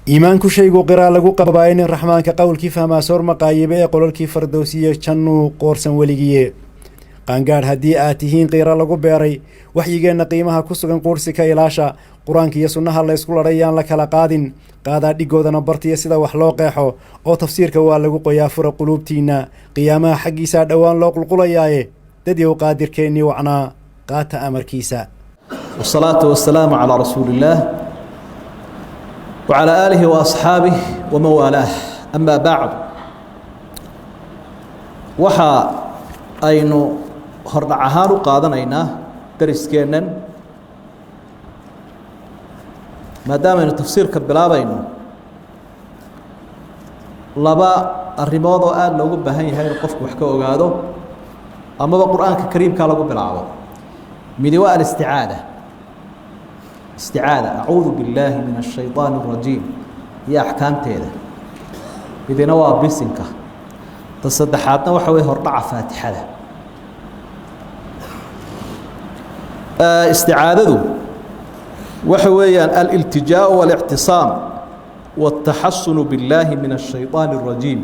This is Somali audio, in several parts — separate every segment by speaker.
Speaker 1: Iimaanku shaygu qiraa lagu qabaaye, nin Raxmaanka qowlkii fahmaa soor maqaayibe ee qololkii Fardowsiyo jannuu qoorsan weligiye. Qaangaadh haddii aad tihiin, qiiro lagu beeray waxyigeenna qiimaha ku sugan quursi ka ilaasha. Qur-aanka iyo sunnaha laysku ladhay yaan la kala qaadin, qaadaa dhigoodana bartiya sida wax loo qeexo oo tafsiirka waa lagu qoyaa. Fura quluubtiinna, qiyaamaha xaggiisaa dhowaan loo qulqulayaaye. Dadyow, Qaadirkeennii wacnaa qaata amarkiisa.
Speaker 2: والصلاة والسلام على رسول الله وعلى آله وأصحابه ومن والاه، أما بعد. Waxa aynu hordhac ahaan u qaadanaynaa dariskeennan, maadaama aynu tafsiirka bilaabayno, laba arrimood oo aada loogu baahan yahay inuu qofku wax ka ogaado amaba Qur-aanka Kariimka lagu bilaabo. Midi waa alisticaada, isticaada acuudu billaahi min الshayطaan الrajiim iyo axkaamteeda. Midina waa bisinka. Ta saddexaadna waxa wey hordhaca Faatixada. Isticaadadu waxa weeyaan aliltijaaء والاctisaam والtaxasunu biاllaahi min الshayطaan الrajiim,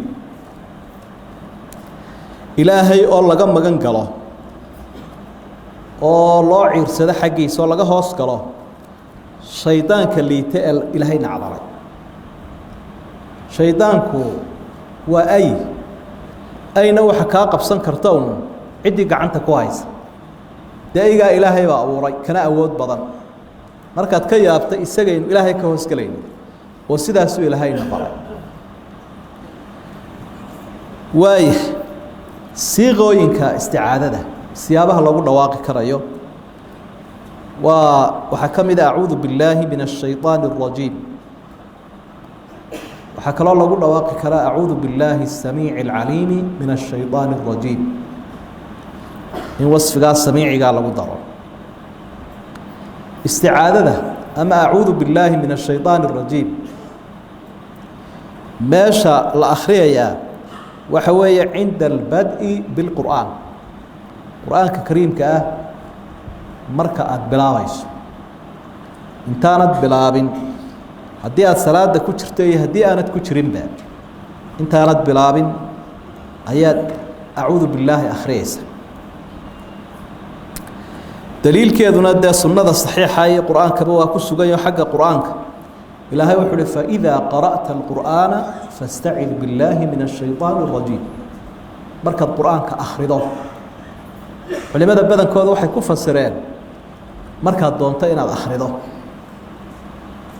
Speaker 2: Ilaahay oo laga magan galo oo loo ciirsado xaggiisa oo laga hoos galo shaydaanka liita ee Ilaahay nacdalay. Shaydaanku waa ay ayna waxa kaa qabsan karta un ciddii gacanta ku haysa. Dee aygaa Ilaahay baa abuuray, kana awood badan. Markaad ka yaabta, isagaynu Ilaahay ka hoos gelayno oo sidaasuu Ilaahayna baray. Waaya siiqooyinka isticaadada, siyaabaha loogu dhawaaqi karayo waa waxaa ka mid a acuudu billaahi min الshayطaan الrajiim. Waxaa kaloo lagu dhawaaqi karaa acuudu billaahi الsamiici الcaliimi min الshayطaan الrajiim, in wasfigaa samiicigaa lagu daro isticaadada ama acuudu billaahi min الshayطaan الrajiim. Meesha la akhriyayaa waxa weeye cinda albad'i bilqur'aan, Qur-aanka Kariimka ah marka aada bilaabayso. Intaanad bilaabin, haddii aada salaada ku jirto iyo haddii aanad ku jirinba, intaanad bilaabin ayaad acuudu billaahi akhriyeysa. Daliilkeeduna dee sunnada saxiixa iyo Qur-aankaba waa ku suganyaho. Xagga Qur-aanka Ilaahay wuxuu uhi: "Faidaa qara'ta alqur'aana fastacid billaahi min الshayطaan الrajiim." Markaad Qur-aanka akhrido, culimada badankooda waxay ku fasireen markaad doonto inaad akhrido.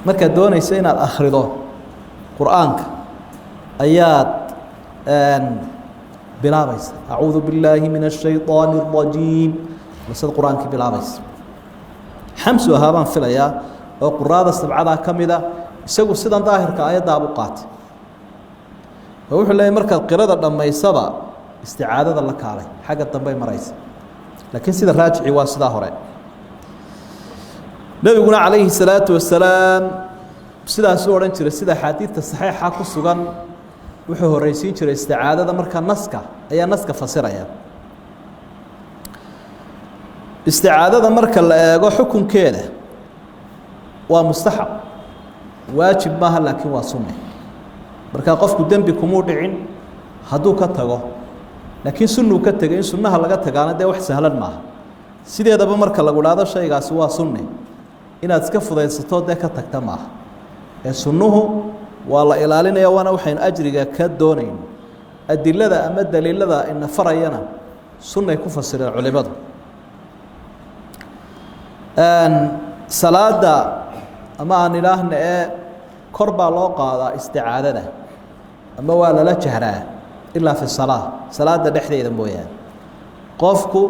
Speaker 2: Markaad doonayso inaad akhrido Qur-aanka ayaad bilaabaysa acuudu billaahi min الshayطaan الrajiim, basad Qur-aankii bilaabaysa. Xamsu ahaa baan filayaa oo quraada sabcadaa ka mida, isagu sidan daahirka aayadaabu qaatay oo wuxuu leeyay markaad qirada dhammaysaba isticaadada la kaalay, xagga dambey maraysa. Laakiin sida raajici waa sidaa hore. Nebiguna calayhi salaatu wasalaam sidaasuu odhan jiray, sida axaadiidta saxiixa ku sugan. Wuxuu horreysiin jiray isticaadada, marka naska ayaa naska fasiraya. Isticaadada marka la eego xukunkeeda waa mustaxab, waajib maaha, laakiin waa sunne. Markaa qofku dembi kumuu dhicin hadduu ka tago, laakiin sunnuu ka tegay. In sunnaha laga tagaana dee wax sahlan maaha. Sideedaba marka lagu dhahdo shaygaasi waa sunne, inaad iska fudaysato dee ka tagta maaha ee sunnuhu waa la ilaalinaya, waana waxaynu ajriga ka doonayno. Adilada ama daliilada ina farayana sunnay ku fasireen culimadu. Salaada ama aan idhaahna ee kor baa loo qaadaa isticaadada ama waa lala jahraa, ilaa fi salaa, salaada dhexdeeda mooyaane. Qofku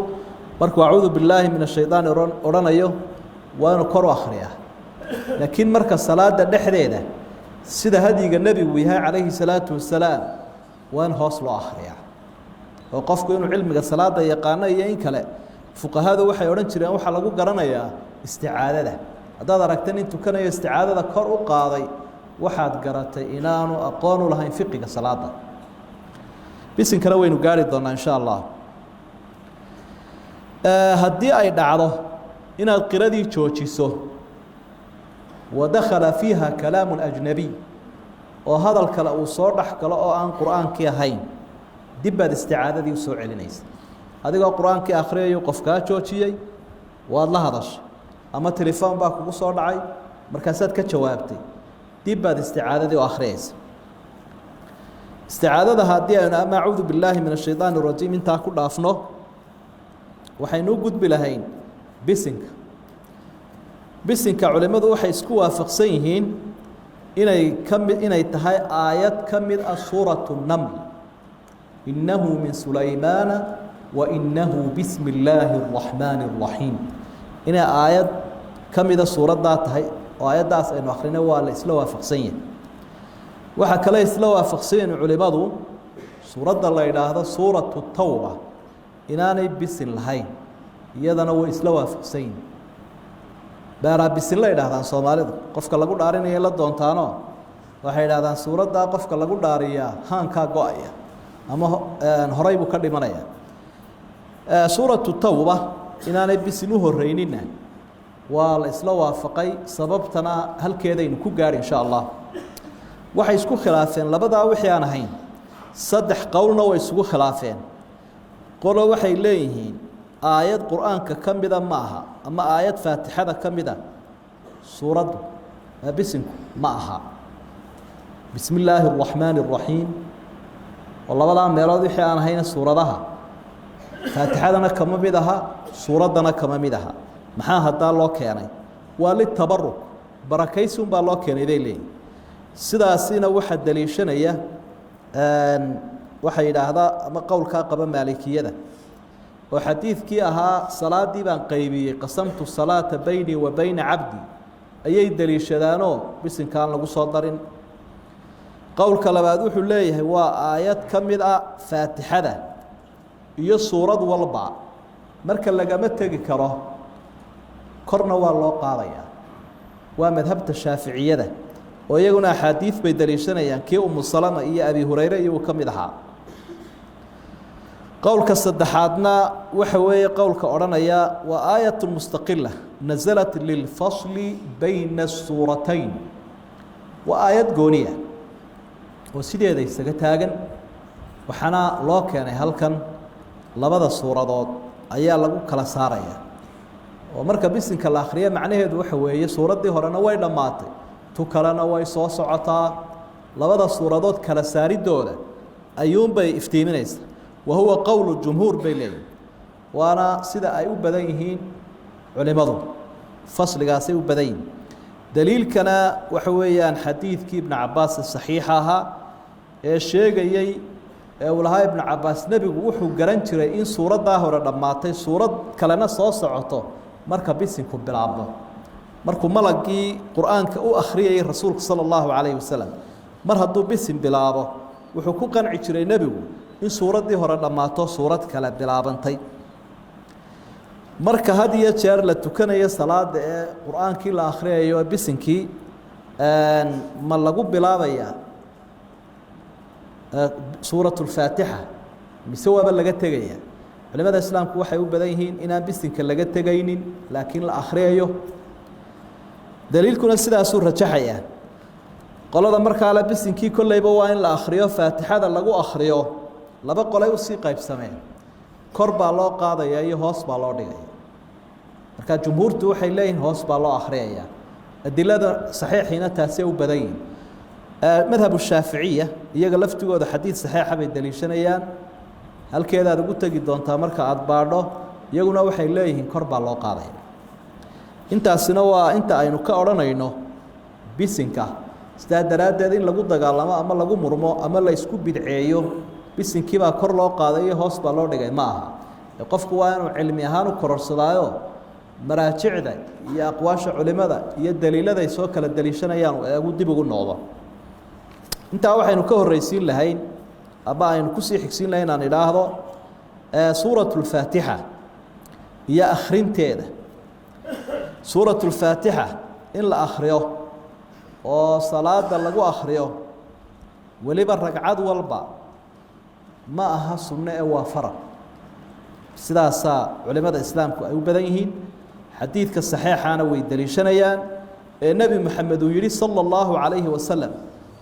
Speaker 2: markuu acuudu billaahi min ashayطaan odhanayo waa inuu kor u akhriyaa, laakiin marka salaada dhexdeeda, sida hadyiga Nebigu yahay calayhi salaatu wasalaam, waa in hoos loo akhriyaa. Oo qofku inuu cilmiga salaada yaqaano iyo in kale, fuqahadu waxay odhan jireen waxaa lagu garanayaa isticaadada. Haddaad aragta nin tukanayo isticaadada kor u qaaday, waxaad garatay inaanu aqoon u lahayn fiqiga salaada. Bisinkana waynu gaari doonaa insha Allah. Haddii ay dhacdo inaad qiradii joojiso, wa dakhala fiiha kalaamu ajnabiy. Oo hadal kale uu soo dhex galo oo aan qur-aankii ahayn, dib baad isticaadadii usoo celinaysa. Adigoo qur-aankii akhriyayo qof kaa joojiyey, waad la hadashay, ama telefoon baa kugu soo dhacay, markaasaad ka jawaabtay, dib baad isticaadadii u akhriyaysa. Isticaadada haddii aynu ama acuudu billaahi min ashaydaani arajiim intaa ku dhaafno, waxaynu u gudbi lahayn bisinka. Bisinka culimmadu waxay isku waafaqsan yihiin inay kami inay tahay aayad ka mid ah suuratu naml: innahu min sulaymaana wa innahu bismi illaahi araxmaani araxiim. Inay aayad ka mida suuraddaa tahay oo aayaddaas aynu akrinay, waa la isla waafaqsan yahay. Waxaa kale isla waafaqsan yihiin culimadu suuradda la idhaahdo suuratu tawba inaanay bisin lahayn, iyadana way isla waafaqsan yihin. Baaraa bisin la idhahdaan Soomaalidu qofka lagu dhaarinaya la doontaano, waxay idhahdaan suuraddaa qofka lagu dhaariyaa haankaa go-aya ama horay buu ka dhimanaya. Suuratu tawba inaanay bisin u horeynina waa la isla waafaqay, sababtana halkeedaynu ku gaadhi insha Allah. Waxay isku khilaafeen labadaa wixii aan ahayn, saddex qowlna way isugu khilaafeen. Qolo waxay leeyihiin aayad qur-aanka ka mida ma aha, ama aayad faatixada ka mida suuraddu bisinku ma aha, bismi illaahi araxmaani araxiim oo labadaa meelood wixii aan ahayna suuradaha faatixadana kama mid aha, suuraddana kama mid aha. Maxaa haddaa loo keenay? Waa litabaruk, barakaysi unbaa loo keenay bay leeyihin. Sidaasina waxaa daliishanaya, waxay yidhaahdaa ama qowlkaa qaba maalikiyada, oo xadiidkii ahaa salaaddii baan qaybiyey, qasamtu salaata beynii wa beyna cabdi, ayay daliishadaanoo bisinkaan lagu soo darin. Qowlka labaad wuxuu leeyahay waa aayad ka mid ah faatixada iyo suurad walba, marka lagama tegi karo, korna waa loo qaadayaa. Waa madhabta shaaficiyada, oo iyaguna axaadiid bay daliishanayaan, kii Umu Salama iyo Abi Hurayre iyo uu ka mid ahaa. Qowlka saddexaadna waxa weeye qowlka odhanaya waa aayat mustaqila nasalat lilfasli bayna asuuratayn, waa aayad gooniya oo sideeda isaga taagan, waxaana loo keenay halkan labada suuradood ayaa lagu kala saaraya. Oo marka bisinka la akhriyo, macnaheedu waxa weeye suuraddii horena way dhammaatay, tu kalena way soo socotaa. Labada suuradood kala saaridooda ayuunbay iftiiminaysaa. Wa huwa qowlu jumhuur bay leeyihin, waana sida ay u badan yihiin culimadu, fasligaasay u badan yihiin. Daliilkana waxa weeyaan xadiidkii Ibnu Cabaas saxiixa ahaa ee sheegayey, ee uu lahaa Ibnu Cabaas, nebigu wuxuu garan jiray in suuraddaa hore dhammaatay, suurad kalena soo socoto, marka bisinku bilaabmo, markuu malagii qur-aanka u akhriyayay rasuulku sala allahu calayhi wasalam, mar hadduu bisin bilaabo, wuxuu ku qanci jiray nebigu in suuraddii hore dhammaato, suurad kale bilaabantay. Marka had iyo jeer la tukanayo salaada ee qur-aankii la akhriyayo, bisinkii ma lagu bilaabayaa suurat lfaatixa mise waaba laga tegaya? Culimada islaamku waxay u badan yihiin inaan bisinka laga tegaynin, laakiin la akhriyayo. Daliilkuna sidaasuu rajaxayaa. Qolada markaa le bisinkii kolleyba waa in la akhriyo, faatixada lagu akhriyo, laba qolay usii qaybsameen: kor baa loo qaadaya iyo hoos baa loo dhigaya. Marka jumhuurtu waxay leeyihin hoos baa loo akhriyaya, adilada saxiixiina taasay u badan yihin. Madhab shaaficiya iyaga laftigooda xadiid saxiixa bay daliishanayaan, halkeedaad ugu tegi doontaa marka aada baadho. Iyaguna waxay leeyihiin kor baa loo qaadaya. Intaasina waa inta aynu ka odhanayno bisinka. Sidaa daraaddeed in lagu dagaalamo ama lagu murmo ama la isku bidceeyo bisinkiibaa kor loo qaaday iyo hoos baa loo dhigay ma aha. Qofku waa inuu cilmi ahaan u kororsadaayo, maraajicda iyo aqwaasha culimada iyo daliiladay soo kala daliishanayaan eegu dib ugu noqdo. Intaa waxaynu ka horreysiin lahayn ama aynu kusii xigsiin lahayn aan idhaahdo suurat lfaatixa iyo akhrinteeda. Suurat lfaatixa in la akhriyo oo salaada lagu akhriyo weliba ragcad walba ma aha sunno ee waa farad. Sidaasaa culimada islaamku ay u badan yihiin. Xadiidka saxiixaana way daliishanayaan ee Nebi Moxamed uu yihi sala allahu calayhi wasalam: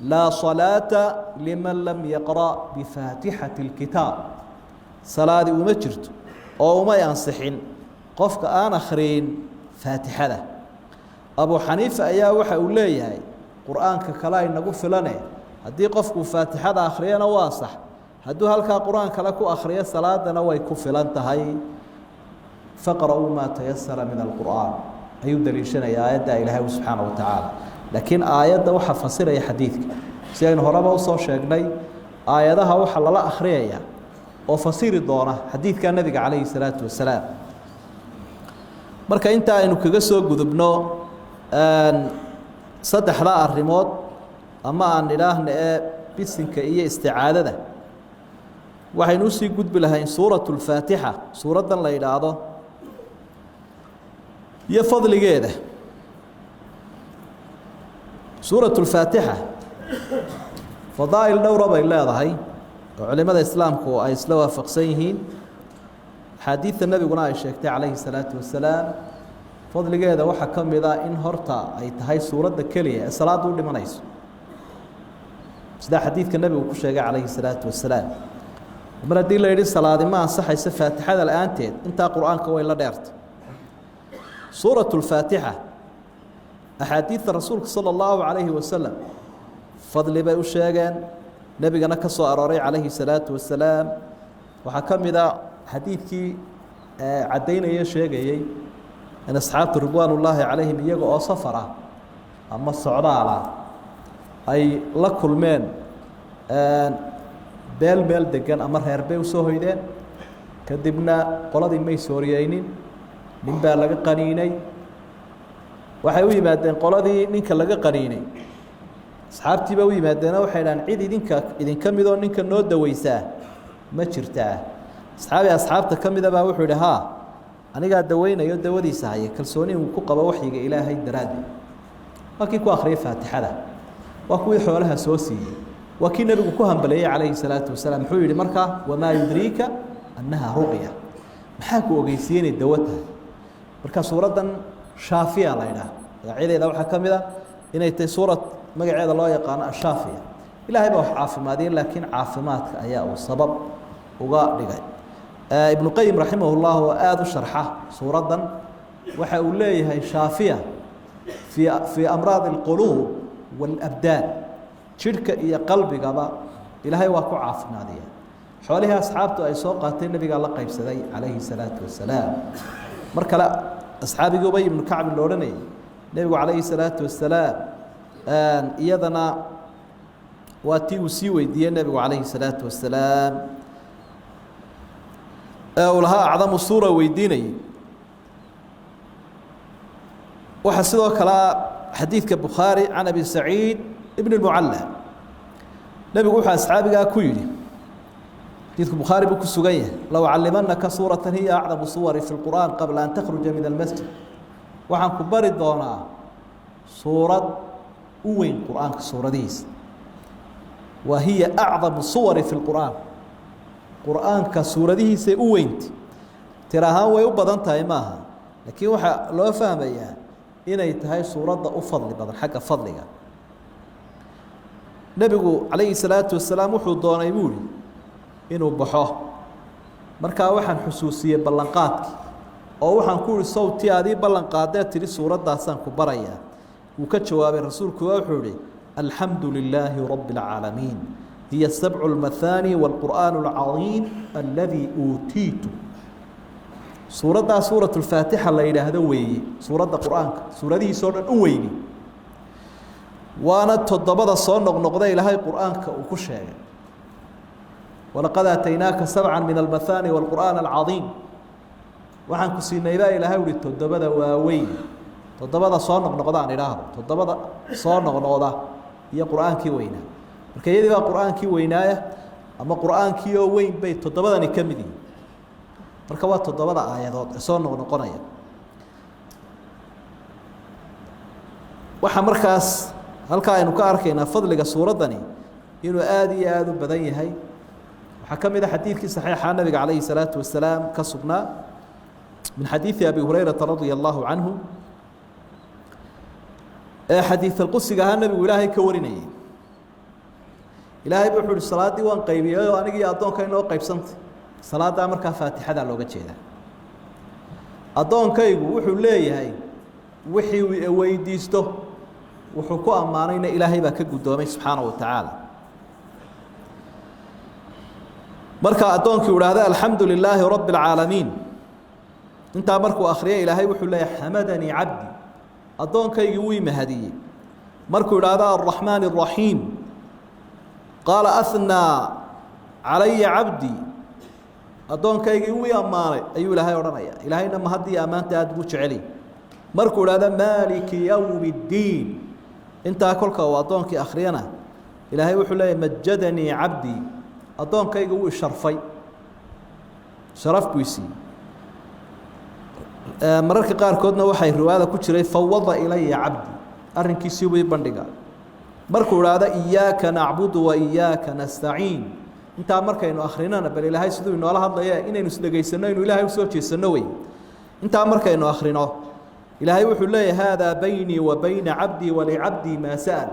Speaker 2: Laa salaata liman lam yaqra' bifaatixati اlkitaab. Salaadi uma jirto oo umay ansixin qofka aan akhriyin faatixada. Abu Xaniifa ayaa waxa uu leeyahay qur-aanka kale inagu filane, haddii qofku faatixada akhriyana waa sax, hadduu halkaa qur-aan kale ku akhriyo salaadana way ku filan tahay. Faqra'uu maa tayasara min alqur'aan ayuu daliishanaya aayadda Ilaahay subxaana wa tacaala. Laakiin aayadda waxaa fasiraya xadiidka, si aynu horeba usoo sheegnay, aayadaha waxaa lala akhriyaya oo fasiri doona xadiidka nabiga calayhi salaatu wasalaam. Marka inta aynu kaga soo gudubno saddexda arrimood ama aan idhaahna ee bisinka iyo isticaadada, waxaynu usii gudbi lahayn suuratu lfaatixa, suuraddan la yidhaahdo iyo fadligeeda. Suuratu lfaatixa fadaa'il dhowra bay leedahay oo culimada islaamku ay isla waafaqsan yihiin, axaadiidta nebiguna ay sheegtay calayhi salaatu wasalaam. Fadligeeda waxaa ka mid ah in horta ay tahay suuradda keliya ee salaadda u dhimanayso, sidaa xadiidka nebigu ku sheegay calayhi salaatu wasalaam. Mar haddii la yidhi salaadi ma ansaxayso faatixada la-aanteed, intaa qur-aanka way la dheertay. Suuratu lfaatixa axaadiidta rasuulka sala allahu calayhi wasalam fadli bay u sheegeen, nebigana ka soo arooray calayhi salaatu wasalaam. Waxaa ka mid a xadiidkii caddaynaya, sheegayey in asxaabtu ridwaan ullaahi calayhim iyaga oo safar ah ama socdaal ah ay la kulmeen beel meel degan ama reer bay usoo hoydeen. Kadibna qoladii may sooriyeynin, nin baa laga qaniinay. Waxay u yimaadeen qoladii ninka laga qaniinay, asxaabtii baa u yimaadeeno, waxay dhahaan cid idinka idinka midoo ninka noo daweysaa ma jirtaa? Asxaabi asxaabta ka mida baa wuxuu yidhi, haa, anigaa daweynayo, dawadiisa haya, kalsooni uu ku qabo waxyiga Ilaahay daraaddeed. Waa kii ku akhriyay faatixada, waa kuwii xoolaha soo siiyey, waa kii nebigu ku hambaleeyey calayhi salaatu wasalaam. Muxuu yidhi markaa? Wamaa yudriika annaha ruqya, maxaa ku ogeysiiyey inay dawo tahay? Marka suuraddan shaafiya la idhaah, magacyadeeda waxaa ka mid a inay tahay suurad magaceeda loo yaqaano ashaafiya. Ilaahay baa wax caafimaadiyey, laakiin caafimaadka ayaa uu sabab uga dhigay. Ibnu Qayim raximah llah oo aada u sharxa suuraddan waxa uu leeyahay shaafiya fii amraadi alquluub waalabdaan, jidhka iyo qalbigaba Ilaahay waa ku caafimaadiya. Xoolihii asxaabtu ay soo qaatay nebigaa la qaybsaday calayhi salaatu wasalaam. Mar kale asxaabigii Ubay ibnu Kacbin la odhanayay, nebigu calayhi salaatu wasalaam iyadana waa tii uu sii weydiiyey nebigu calayhi salaatu wasalaam ee uu lahaa acdamu suura weydiinayay. Waxaa sidoo kale xadiidka Bukhaari can Abi Saciid ibn اlmucalla, nebigu wuxuu asxaabigaa ku yidhi, xadiidku Bukhaari buu ku sugan yahay, low callimanaka suuratan hiya acdamu suwari fi lqur'aan qabla an takhruja min almasjid, waxaan ku bari doonaa suurad u weyn qur-aanka suuradihiisa. Wa hiya acdamu suwari fi lqur'aan, qur-aanka suuradihiisay u weynti, tir ahaan way u badan tahay maaha, laakiin waxaa loo fahmayaa inay tahay suuradda u fadli badan xagga fadliga. Nebigu calayhi salaatu wasalaam wuxuu doonay buu ihi inuu baxo, markaa waxaan xusuusiyey ballanqaadkii oo waxaan ku ihi sawtii adii ballanqaadee tidhi suuraddaasaan ku barayaa. Wuu ka jawaabay rasuulku, wuxuu ihi alxamdu lilaahi rabbi اlcaalamiin, hiya sabcu اlmahaani wاlqur'aan اlcadiim aladii uutiitu. Suuraddaa suurat lfaatixa la yidhaahdo weeye suuradda qur-aanka suuradihiisoo dhan u weyni, waana toddobada soo noqnoqda Ilaahay qur-aanka uu ku sheegay, walaqad aataynaaka sabca min almahaani wاlqur'aan alcadiim. Waxaan ku siinay baa Ilaahay uhi toddobada waaweyn, toddobada soo noqnoqda aan idhaahdo, toddobada soo noqnoqda iyo qur-aankii weynaa. Marka iyadii baa qur-aankii weynaaya ama qur-aankii oo weyn bay toddobadani ka mid yihiin. Marka waa toddobada aayadood ee soo noqnoqonaya. Waxaa markaas halkaa aynu ka arkaynaa fadliga suuraddani inuu aada iyo aada u badan yahay. Waxaa ka mid a xadiidkii saxiixa nabiga calayhi salaatu wasalaam ka sugnaa min xadiidi Abi Hurayrata radia allahu canhu ee xadiid alqudsiga ahaa, nebigu Ilaahay ka warinayay. Ilaahay buu wuxuu uhi salaaddii waan qaybiyey oo anigii addoonka inoo qaybsantay. Salaaddaa markaa faatixadaa looga jeedaa. Addoonkaygu wuxuu leeyahay wixii uu weydiisto, wuxuu ku ammaanayna Ilaahay baa ka guddoomay subxaana wa tacaala. Marka addoonkii u idhaahda alxamdu lilaahi rabbi alcaalamiin, intaa markuu akhriyay Ilaahay wuxuu leeyahay xamadanii cabdi, addoonkaygii wuu imahadiyey. Markuu idhaahdo alraxmaan الraxiim, qaala ahnaa calaya cabdii, addoonkaygii wii ammaanay ayuu Ilaahay odhanaya. Ilaahayna mahadii ammaanta aad buu jeceliy. Markuu idhaahdo maaliki yowmi اddiin, intaa kolka uu addoonkii akhriyana Ilaahay wuxuu leeyahy majadanii cabdii, addoonkayga wuu isharfay, sharaf buu isiiyey. Mararka qaarkoodna waxay riwaayada ku jiray fawada ilaya cabdi, arrinkiisii buu ii bandhiga. Markuu idhaahdo iyaaka nacbudu wa iyaaka nastaciin, intaa markaynu akrinana bal Ilaahay siduu inoola hadlaya inaynu isdhegaysanno, inu Ilaahay usoo jeesanno wey. Intaa markaynu akhrino Ilaahay wuxuu leeyahay haadaa baynii wa bayna cabdii walicabdii maa sa'al,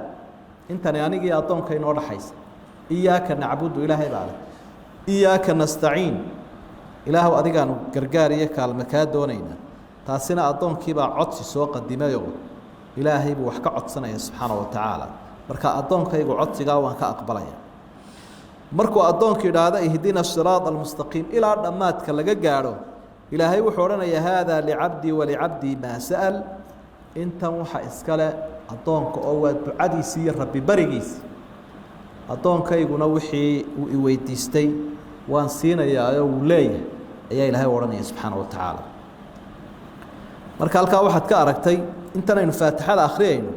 Speaker 2: intani anigii addoonka inoo dhaxaysa. Iyaaka nacbudu Ilaahay baa leh, iyaaka nastaciin Ilaahw adigaanu gargaar iyo kaalme kaa doonaynaa. Taasina addoonkiibaa codsi soo qadimayoo Ilaahay buu wax ka codsanaya subxaana wa tacaala. Marka addoonkaygu codsigaa waan ka aqbalaya. Markuu addoonku idhaahdo ihdina siraada almustaqiim ilaa dhammaadka laga gaadho, Ilaahay wuxuu odhanayaa haadaa licabdii walicabdii maa sa'al, intan waxa iskale addoonka oo waa ducadiisii iyo rabbi barigiisi. Addoonkayguna wixii uu iweydiistay waan siinayaa oo uu leeyahay ayaa Ilaahay odhanaya subxaana wa tacaala. Marka halkaa waxaad ka aragtay intan aynu faatixada akhriyayno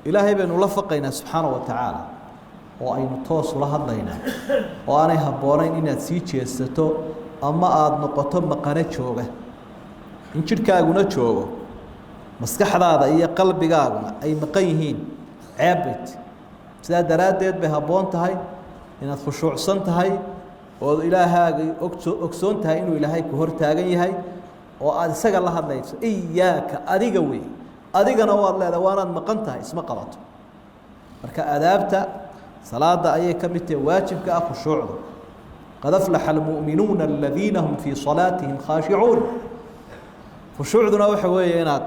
Speaker 2: Ilaahay baynu la faqaynaa subxaana wa tacaala oo aynu toos ula hadlaynaa, oo aanay habboonayn inaad sii jeesato ama aada noqoto maqano jooga, in jidhkaaguna joogo maskaxdaada iyo qalbigaaguna ay maqan yihiin ceebbayt. Sidaa daraaddeed bay habboon tahay inaad khushuucsan tahay ood Ilaahaaga ogsoon tahay inuu Ilaahay ku hor taagan yahay oo aada isaga la hadlayso. Iyaaka adiga wey, adigana waad leedahay waanaad maqan tahay, isma qabato. Marka adaabta salaada ayay ka mid tahay waajibka ah khushuucda. Qad aflaxa almu'minuuna aladiina hum fii salaatihim khaashicuun. Khushuucduna waxa weeye inaad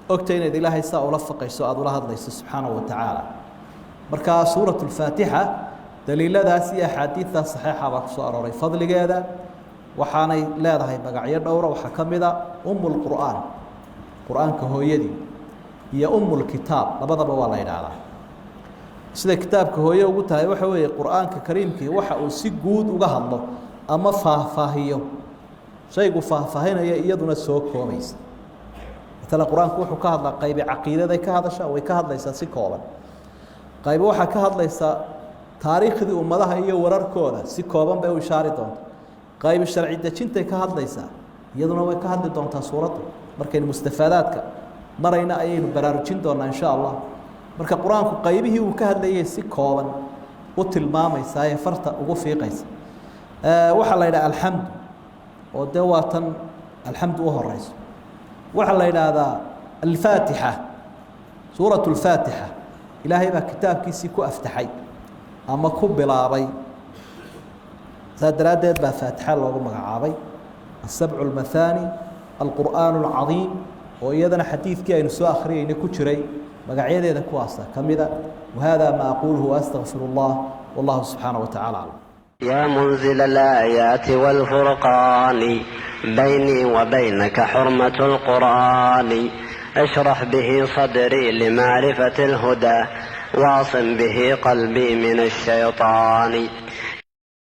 Speaker 2: ogtay inaad Ilaahay saa ula faqayso, aada ula hadlayso subxaanahu wa tacaala. Marka suurat lfaatixa daliiladaas iyo axaadiidtaas saxiixa baa kusoo arooray fadligeeda, waxaanay leedahay magacyo dhowra. Waxaa ka mid a umu lqur'aan, qur-aanka hooyadii, iyo umulkitaab, labadaba waa la idhaahdaa. Sida kitaabka hooye ugu tahay waxa weeye qur-aanka kariimkii waxa uu si guud uga hadlo ama faahfaahiyo, shaygu faahfaahinaya iyaduna soo koobaysa. Matala qur-aanku wuxuu ka hadlaa qaybi caqiidaday ka hadashaa, way ka hadlaysaa si kooban. Qaybi waxaa ka hadlaysaa taariikhdii ummadaha iyo wararkooda, si kooban bay u ishaari doontaa. Qaybi sharci dejintay ka hadlaysaa, iyaduna way ka hadli doontaa suuradda. Markaynu mustafaadaadka marayna ayaynu baraarujin doonaa insha Allah. Marka qur-aanku qaybihii uu ka hadlayay si kooban u tilmaamaysaa ee farta ugu fiiqaysa. Waxaa la yidhaha alxamdu, oo dee waa tan alxamdu u horeyso. Waxaa la yidhaahdaa alfaatixa, suurat lfaatixa. Ilaahay baa kitaabkiisii ku aftaxay ama ku bilaabay, saa daraaddeed baa faatixa loogu magacaabay. Asabcu almathaani, alqur'aan alcadiim, oo iyadana xadiidkii aynu soo akhriyayna ku jiray, magacyadeeda kuwaasa ka mida. Wahada ma aquluhu waastaqfir اllah, wallahu subxaanaه wa tacala aclam.
Speaker 3: يا منزل الآيات والفرقان، بيني وبينك حرمة القرآن. اشرح به صدري لمعرفة الهدى، واعصم به قلبي من الشيطان.